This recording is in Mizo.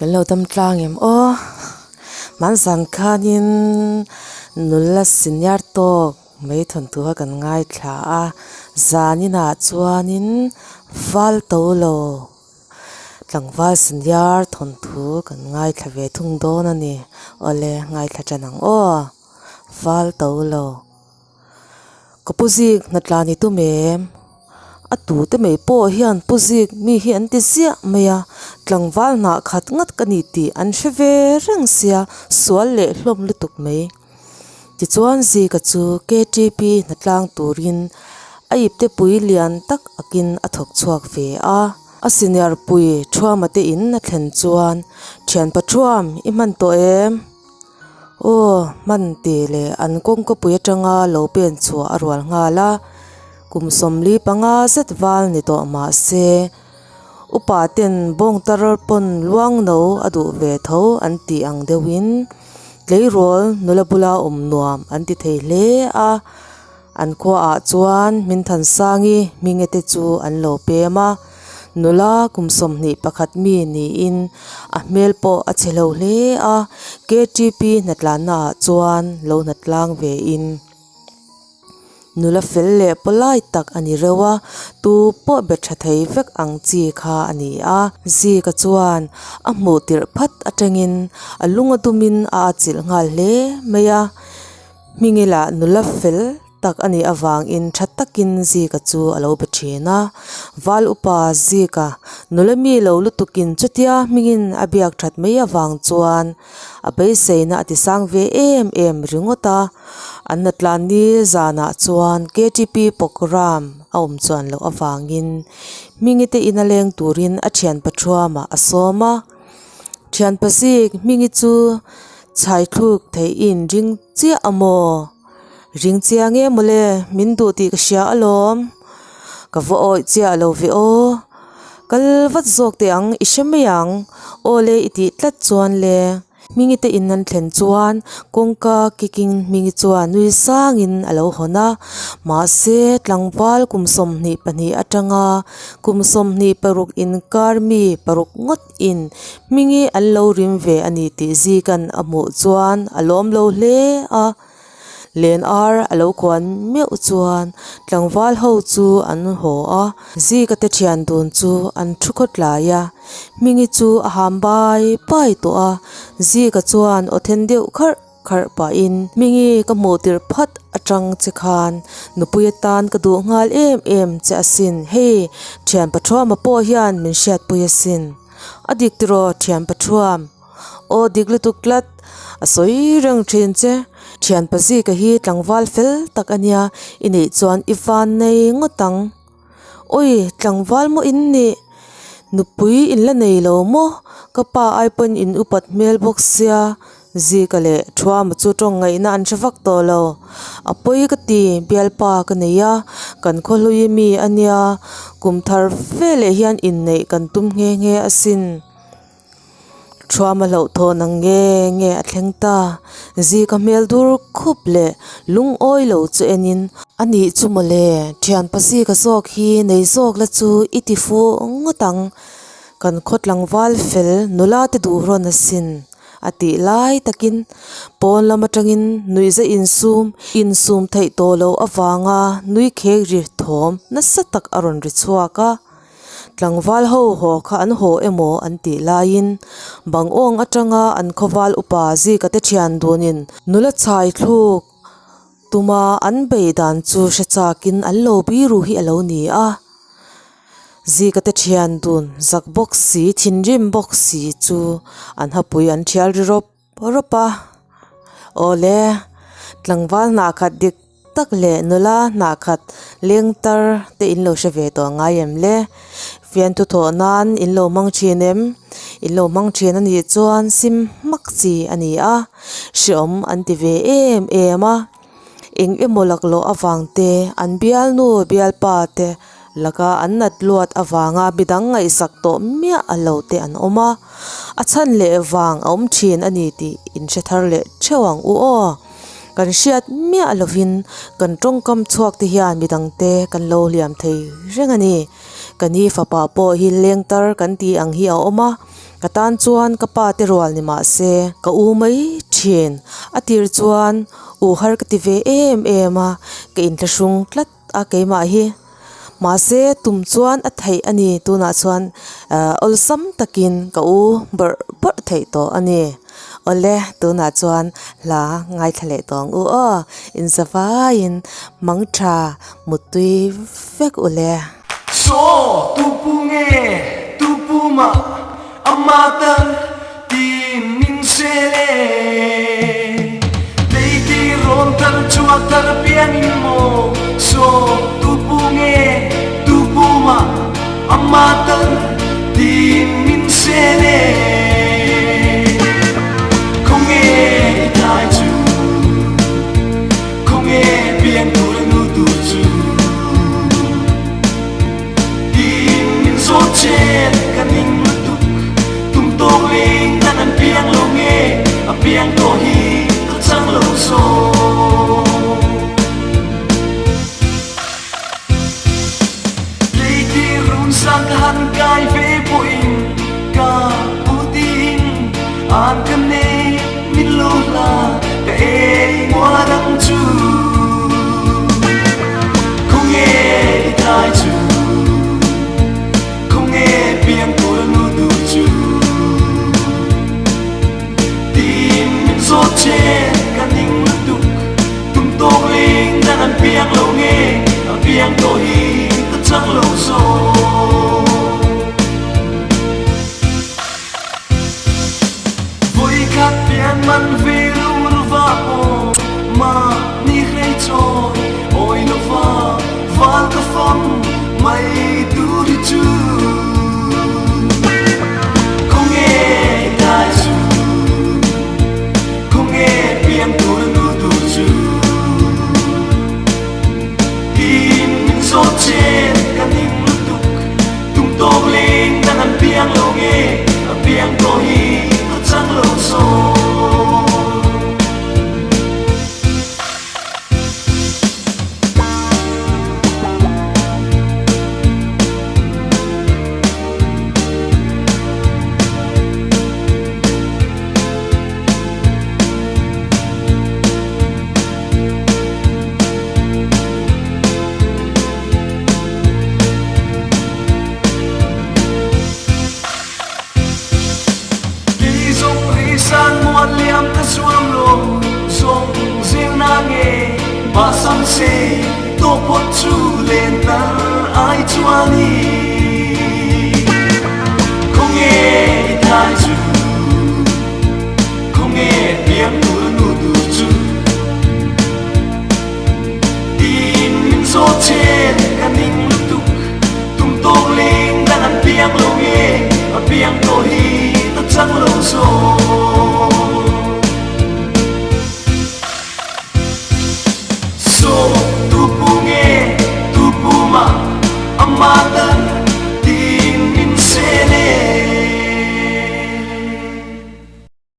Kan lo dam tlang em aw hmanzan khanin nula senior tawk mai thawnthu kha kan ngaithla a zaninah chuanin val to lo tlangval senior thawnthu kan ngaithla ve thung dawn a ni awle ngaithla tan ang aw val to lo. Ka pu zik hna tlan i tum em? A tute mai pawh hian pu zik mi hi an ti ziah mai a, tlangval hnah khat ngat ka ni tih an hre ve reng sia, sual leh hlawm lutuk mai. Tichuan Zika chu KTP hna tlang turin a ipte pui lian tak akin a thawk chhuak ve a. A senior pui Thuama te in a thlen chuan, Thianpa Thuam, i hman tawh em? Aw, hman tih leh an kawngkawpui atanga lo pen chhuah a rual nghal a, kum 45 zet val ni tawh mah se, upa ten bawng tar pawn luang no a duh ve tho an tih ang deuhin tleirawl nula bula awm nuam an ti thei hle a, An khuaah chuan Hminthansangi hminge te chu an lo pem a, nula kum 21 mi niin a hmel pawh a chhe lo hle a, KTP hnatlannaah chuan lo hnatlang vein nula fel leh pawlai tak a ni reuh a, tu pawh be tha thei vek ang chi kha a ni a. Zika chuan a hmuh tirh phat atangin a lung a dumin a atchilh nghal hle mai a. Hmingila nula fel tak a nih avangin tha takin Zika chu a lo be thin a. Val upa Zika nula mi lo lutukin chutia hmingin a biak that mai avang chuan a beiseina a tisang ve em em ringawt a. An natlan ni zanah chuan KTP programme a awm chuan loh avangin Hmingi te ina leng turin a thianpa Thuama a sawm a. Thianpa Zik Hmingi chu chhai thluk theih i inring chiah a maw? Ring chiang em mawle, min duh tih ka hria alawm. Ka va awih chiah lo ve aw. Kal vat zawk teh ang, i hre mai ang. Aw le i tih tlat chuan le. Hmingi te in an thlen chuan kawngka kicking Hmingi chuan nui sangin a lo hawn a. Mahse, tlangval kum 22 atanga kum 26 inkar mi paruk ngawt in Hmingi an lo rim ve a ni tih Zika'n a hmuh chuan a lawm lo hle a. Len ar a lo kuan meuh chuan tlangval ho chu an haw a, Zika te thian dun chu an thu khawt lai a, Hmingi chu a ham bai bai tawh a, Zika chuan aw then deuh kharh kharh pahin Hmingi ka hmuh tirh phat atang che khan nupui atan ka duh nghal em em che asin, hei thian Pathuama pawh hian min hriatpui asin, a dik tiraw thian Pathuam? Aw dik lutuk tlat, a sawi reng thin che. Thian Pazika hi tlangval fel tak a nia, i neih chuan i van nei ngawt ang. Awi, tlangval maw in nih? Nupui in la nei lo maw? Ka pa ai pawn in upat hmel bawk sia, Zika leh Thuama chu tawng ngaihna an hre vak tawh lo. A pawi ka ti, bialpa ka nei a, kan khawhlui mi a nia, kum thar veleh hian inneih kan tum nghe nghe asin. Thuama hlauhthawn ang nge nge a thleng ta. Zika hmel dur khup leh lungawi lo chu enin. A nih chu mawle, thianpa Zika zawk hi nei zawk la chu i ti fuh ngawt ang. Kan khaw tlangval fel nula te duh rawn asin a tih lai takin pawn lam atangin nuihza insum insum theih tawh loh avanga nui khek ri thawm nasa tak a rawn ri chhuak a. Tlangval ho haw kha an haw emaw an tih laiin Bangawng atanga an khawval upa Zika te thian dunin nula chhai thluk tuma an bei dan chu hre chakin an lo biru hi a lo ni a. Zika te thian dun zak bawk si thinrim bawk si chu an hapui an thial ri rawp rawp a. Awle, tlangval hnah khat dik tak leh nula hnah khat leng tar te in lo hre ve tawh ngai em le? Fian thu thawh nan in lo hmang thin em? In lo hmang thin a nih chuan sim hmak chi a ni a, hreawm an ti ve em em a. Eng emaw laklawh avang te, an bialnu bialpa te laka an nat luat avanga midang ngaihsak tawh miah a lo te an awm a, a chhan leh vang a awm thin a ni tih in hre thar leh theuh ang u aw. Kan hriat miah lovin kan tawngkam chhuak te hian midang te kan lo hliam thei reng a ni. Ka ni fapa pawh hi lengtar kan tih ang hi a awm a. Ka tan chuan ka pa te rual ni mah se ka u mai thin. A tir chuan u har ka ti ve em em a, ka inthlahrung tlat a keimah hi. Mahse tum chuan a theih a ni tunah chuan awlsam takin ka u bawrh bawrh theih tawh a ni. Awle tunah chuan hla ngaithla leh tawh ang u aw, inzavaiin mangtha muttui vek ule. Saw tu pu nge tu pu mah a matar tin min sel e. Leiti rawn tar chhuak thar piangin maw Saw tu pu nge tu pu mah a matar tin min sel e. Khawnge i tlai chu Khawnge piang tur a nu tur chu Tin min zawt chen ka ning lutuk Tum tawk leng dan an piang lo nge A piang tawh hi ka chang lo zawk Leiti run sang ka han kai ve pawhin Ka pu tiin an ka nei min lo hla ka ei mual ang chu Khawnge i tlai chu Khawnge piang tur a nu duh chu Tin min zawt che ka ning lutuk Tum tawk ling dan an piang lo nge A piang tawh hi ka chang lo zawk. Vawikhat pian man ve ru ruva pawh mahni hrei chawi awi lova val ka fam mai tur hi chu Khawnge i tlai chu Khawnge piang tur a nu tur chu Tin min zawt chen ka ning lutuk Tum tawk leng dang an piang lo nge a piang tawh hi ka chang lo zawk. Kei zawng risan mual liam ka zuam lo zawng zir na nge Bahsam sei tawh phawt chu len tar ai chuan i Khawnge i thai chu Khawnge piang tur nu tur chu Tin min zawt chen ka ning lutuk Tum tawk leng dang an piang lo nge A piang tawh hi ka chang lo zawk.